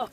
Cov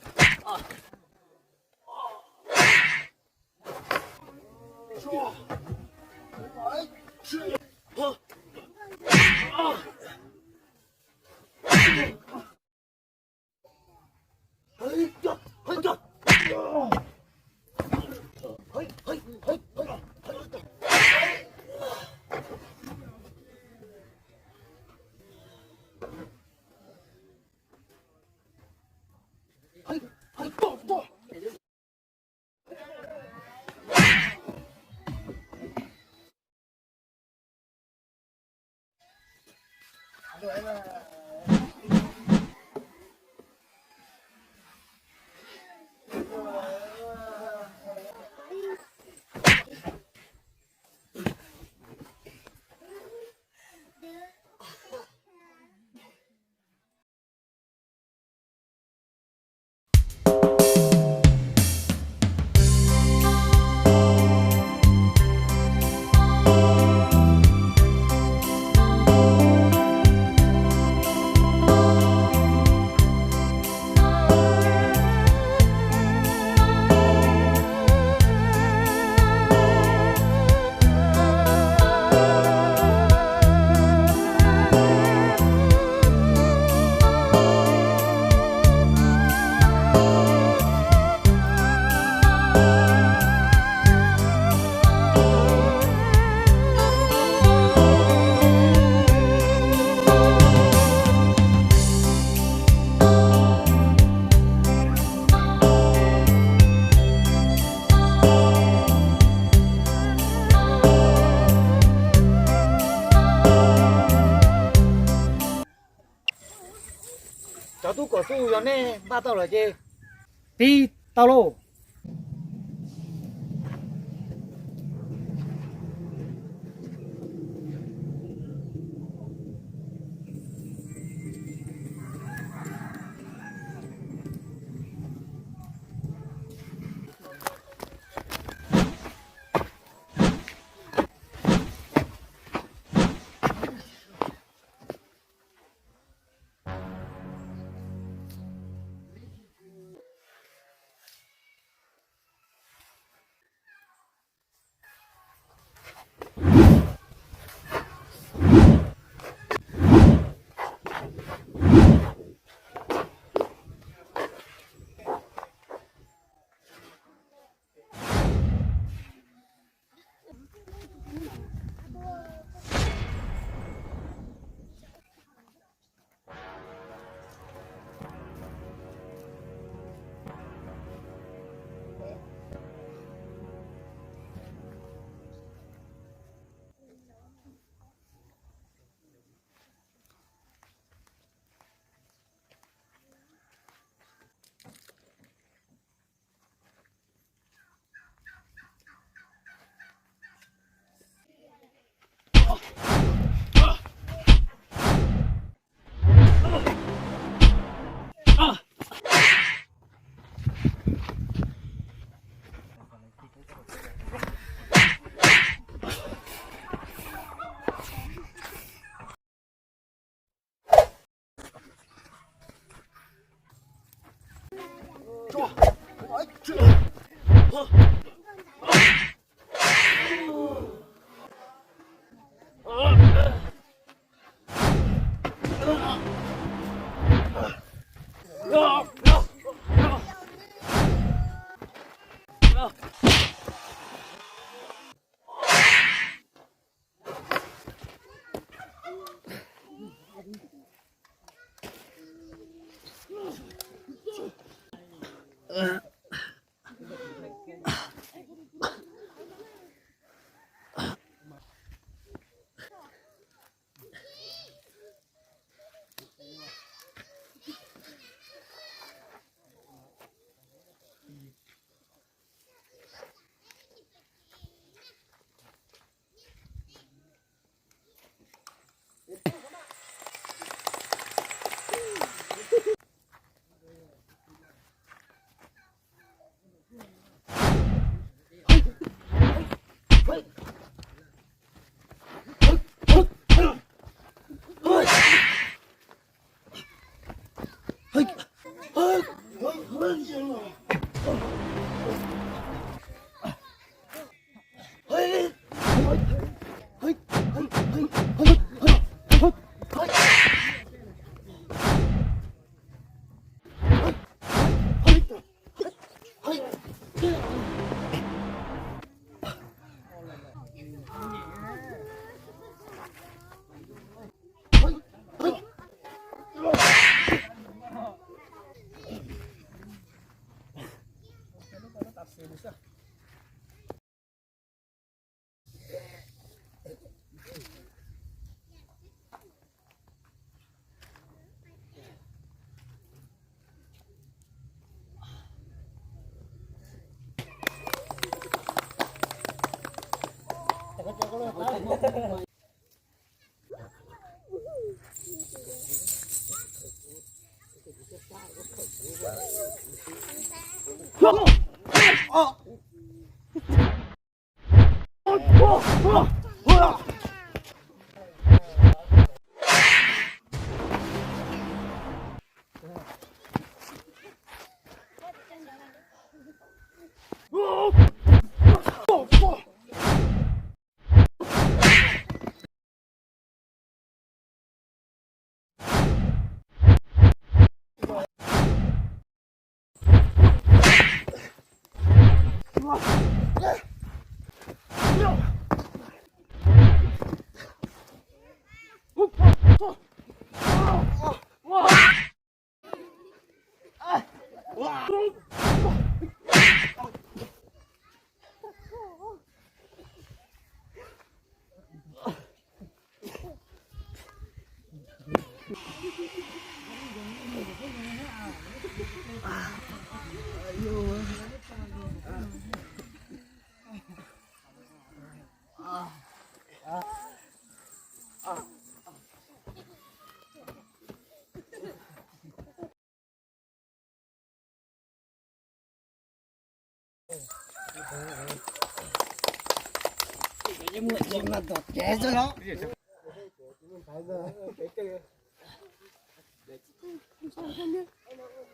tub kom xub, yog nej npaj tau lawm ces pib tau lauj.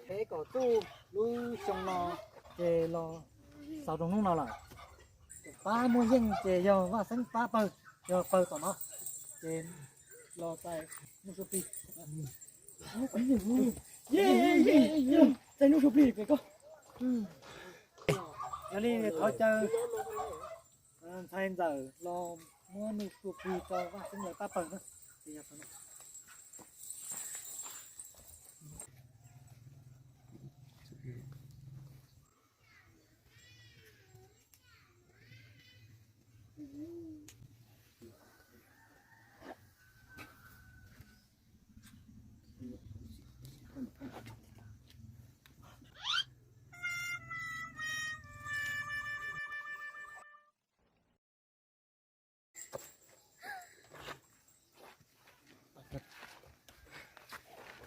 Peb kom txuj lub xyoo no ces los xaus rau hnub no lawm. Pab muaj yeej ces yog Vaj Xeeb pab pawg, yog pawg tom no ces los txais nuj sua plig. Txais nuj sua plig pem ko. Yog li thov caw ntxhais ntxawm los muab nuj sua plig rau Vaj Xeeb lawv pab pawg na.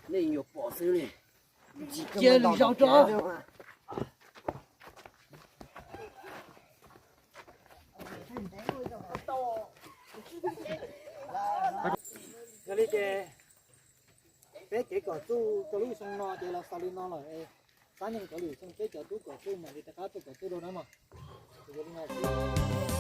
Nej yuav pom xwb li. Cia lwm zaus tso. Yog li ces peb kev kom txuj rau lub xyoo no ces los xaus li no lawm. Pab neeg cov lwm xyoo peb cov tub kom txuj mam li rov qab tuaj kom txuj dua na mog. Yog li no xwb.